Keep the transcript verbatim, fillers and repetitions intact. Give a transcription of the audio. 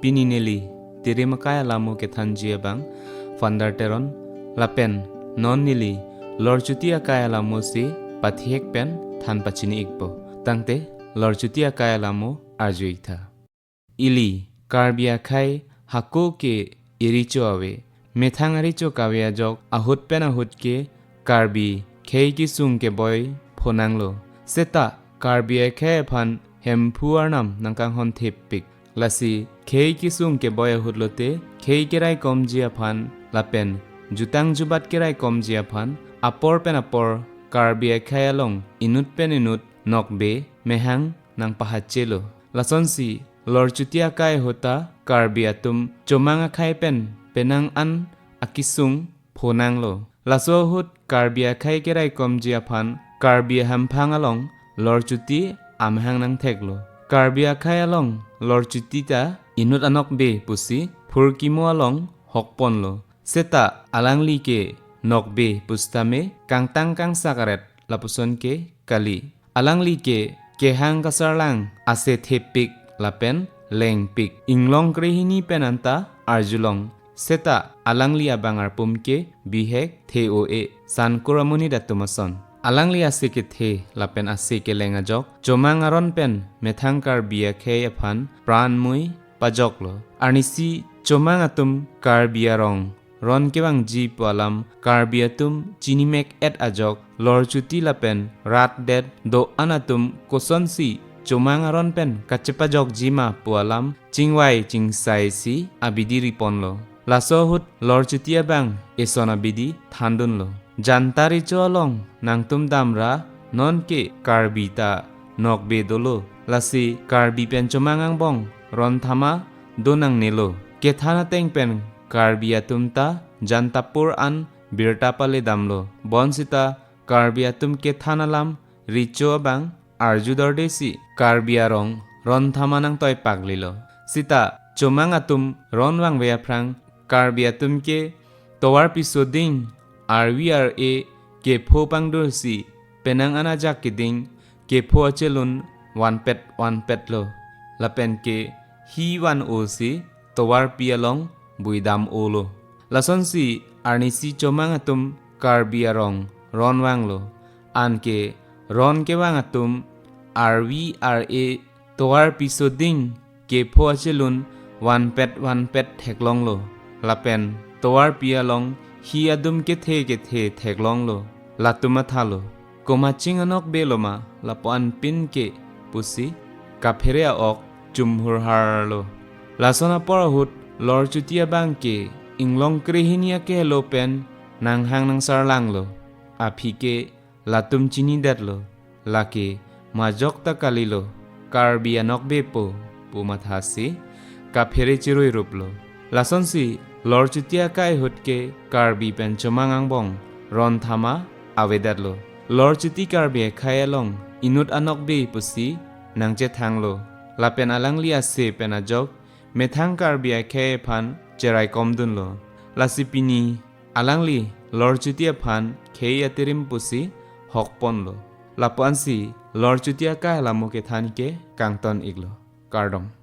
Pini neli Tirim Akai alamo kethanji abang Father Teron, lapen non neli Lorchuti Akai alamo si pathihek pen than pachini ikpo. Tangte Lorchuti Akai alamo arju iktha. Ili Karbi akhei hako ke erecho ave. Methang arecho kave ajok ahut pen ahut ke Karbi khei kesung keboi phonanglo. Seta Karbi akhei aphan Hemphu arnam nangkanghon thepik. Lasi khei kesung keboi ahut lote khei keraikomji aphan lapen jutang jubat keraikomji aphan apor pen apor Karbi akhei along inut pen inut nokbe mehang nangpahachelo. Lasonsi Lorchuti Akai ahut ta Karbi atum chomang akhei pen penang an akesung phonanglo. Laso ahut Karbi akhei keraikomji aphan Karbi ahemphang along Lorchuti amehang nangtheklo. Karbi akhei along Lorchuti ta inut anokbe pusi phurkimo along hokponlo. Seta alangli ke nokbe pusitame kangtang kangsak aret lapuson ke kali. Alangli ke kehang kasarlang ase thepik lapen lengpik. Inglong krehini pen anta arjulong. Seta alangli abang arpum ke bihek the-o-e, sankur amonit atum ason. Alangli ase kethe lapen ase keleng ajok chomang aron pen methang Karbi akhei aphan pran mui pajoklo. Arnisi chomang atum Karbi arong ron kevangji pu alam Karbi atum chinimek et ajok Lorchuti lapen rat det do-an atum kosonsi chomang aron pen kachepajokji ma pu alam chingvai chingsai si abidi riponlo. Laso ahut Lorchuti abang eson abidi thandunlo. Janta recho along nangtum damra non ke Karbi ta nokbe dolo. Lasi Karbi pen chomang angbong ron thama do nangnelo. Kethan ateng pen Karbi atum ta jantapur an birta paledamlo. Bonsita Karbi atum kethan alam recho abang arju dorde si Karbi arong ron thama nangtoi paklilo. Sita chomang atum ron vangve aphrang Karbi atum ke tovar piso ding arvi ar-e kepho pangdur si penang an ajak keding kepho achelun vanpet vanpetlo. Lapen ke hi van-o si tovarpi along buidam-olo. Lasonsi arnisi chomang atum Karbi arong ron vanglo. Anke ron kevang atum arvi ar-e tovar piso ding kepho achelun vanpet vanpet theklonglo. Lapen tovarpi along hi adum kethe kethe theklonglo. Latum mathalo, komat ching anokbe loma lapu-an pin ke pusi kaphere a-ok chumhurharlo. Lason apor ahut Lorchuti abang ke inglong krehini akehelo pen nanghang nangsarlanglo. Aphi ke latum chinidetlo, lake majok ta kalilo, Karbi anokbepo pu mathasi kaphere chiruiruplo. Lasonsi Lorchuti akai ahut ke Karbi pen chomang angbong ron thama avedetlo. Lorchuti Karbi akhai along inut anokbe pusi nangchethanglo. Lapen alangli ase pen ajok methang Karbi akhai aphan cheraikomdunlo. Lasi pini alangli Lorchuti aphan khei atirim pusi hokponlo. Lapu-ansi Lorchuti akai alamo kethan ke kangton iklo. Kardom.